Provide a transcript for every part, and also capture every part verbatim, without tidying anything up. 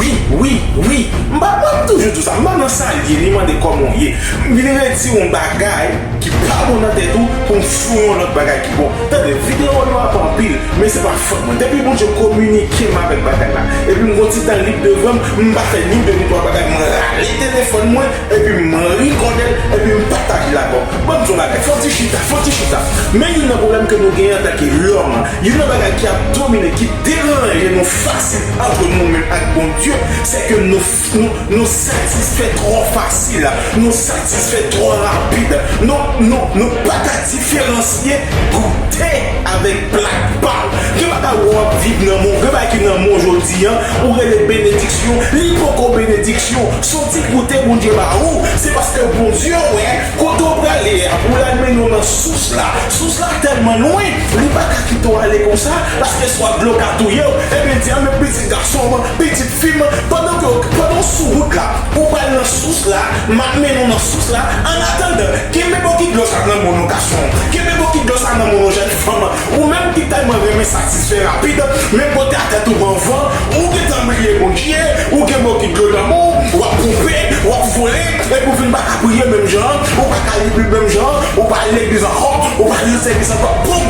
Wi, wi, wi. M pa, mwen m toujou di w sa. M pa nan salye ni mande kòman w ye. M vin retire yon bagay ki pa bon nan tèt ou pou m foure yon lòt bagay ki bon. Tande, videyo nou ap anpil, men se pa fòt mwen. Depi Bondye kominike m avèk bagay la, epi m gon ti tan lib devan m, m pa fè ni de ni twa bagay, m rale telefòn mwen, epi m rekòde l, epi m pataje l avè w. Ban m di w yon bagay, fò w ti chita, fò w ti chita. Men youn nan pwoblèm ke nou genyen antanke lòm, youn nan bagay ki ap domine, ki deranje nou fasil ant nou menm ak Bondye, se ke nou, nou, nou satisfè twò fasil, nou satisfè twò rapid, nou, nou, nou pa ka diferansye goute avèk plak pa l. Gen bagay w ap viv nan men w, gen bagay ki nan men w jodi a, ou rele benediksyon, li poko benediksyon. Se yon ti goute Bondye ba ou, se paske Bondye wè kote w prale a, pou l al mennen w nan sous la. Sous la tèlman lwen, li pa ka kite w ale konsa, paske swa dlo ka touye w, ebyen di, a men pitit gason m, pitit fi m, pandan ke, pandan w sou wout la, ou pral nan sous la, m ap mennen w nan sous la. An atandan, kenbe bokit dlo sa nan men w, gason, kenbe bokit dlo sa nan men w, jèn fanm, ou menm ki tèlman renmen satisfè rapid, men pote atè tou ban van, ou gentan bliye Bondye, ou gen bokit dlo nan men w, w ap ponpe, w ap vole, epi w vin pa ka priye menm jan an, ou pa ka li Bib menm jan an, ou pa al legliz ankò, ou pa al nan sèvis ankò, boum!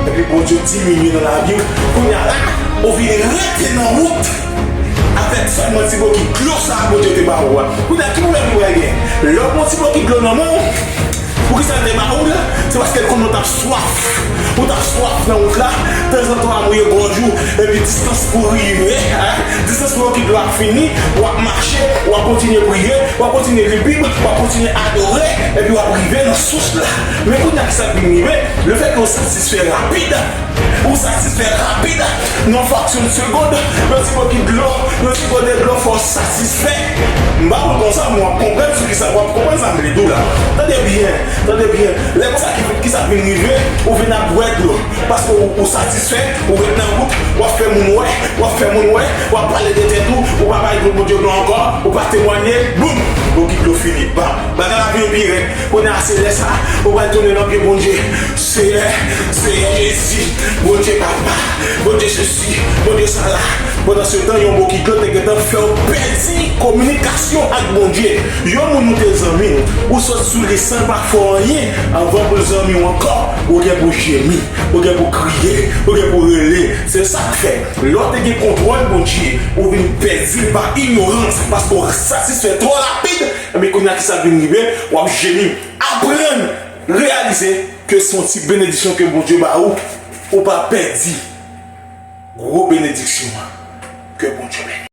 Epi Bondye diminye nan lavi w. Kounye a la, ou vin rete nan wout avèk sèlman ti bokit dlo sa a Bondye te ba ou a. Kounye a, ki pwoblèm ou pral gen? Lè w gen yon ti bokit dlo nan men w, poukisa l te ba ou l? Se paske l konnen w t ap swaf. Ou t ap swaf nan wout la, tanzantan w ap mouye gòj ou, epi distans pou rive, en, distans pou bokit dlo a fini, w ap mache, w ap kontinye priye, w ap kontinye li Bib, w ap kontinye adore, epi w ap rive nan sous la. Men kounye a, kisa k vin rive? Lefètke w satisfè rapid, ou satisfè rapid, nan yon fraksyon de segonn, yon ti bokit dlo, yon ti gode dlo fè w satisfè. M pa wè konsa, men w ap konprann sou kisa, w ap konprann sa m vle di w la. Tande byen, tande byen. Lè konsa, ki, kisa k vin rive? Ou vin ap bwè dlo. Paske ou, ou satisfè, ou ret nan wout, w ap fè moun wè, w ap fè moun wè, w ap pale de tèt ou, ou pa bay Bondye glwa ankò, ou pa temwanye, boum! Bokit dlo fini, bam! Bagay la vin pi rèd. Kounye a, se lè sa a, ou pral tounen nan pye Bondye. Seyè, Seyè Jezi, Bondye papa, Bondye sesi, Bondye sa la. Pandan se tan, yon bokit dlo te gentan fè w pèdi kominikasyon ak Bondye. Yon moun ou te zanmi, ou sot sou li san l pa fè w anyen, anvan pou l zanmi w ankò, ou gen pou jemi, ou gen pou kriye, ou gen pou rele. Se sa k fè, lè w te gen kontwòl Bondye, ou vin pèdi l pa inyorans, paske w satisfè twò rapid, men kounye a kisa k vin rive, w ap jemi. Aprann reyalize ke se yon ti benediksyon ke Bondye ba ou, ou pa pèdi gwo benediksyon an ke Bondye ba w.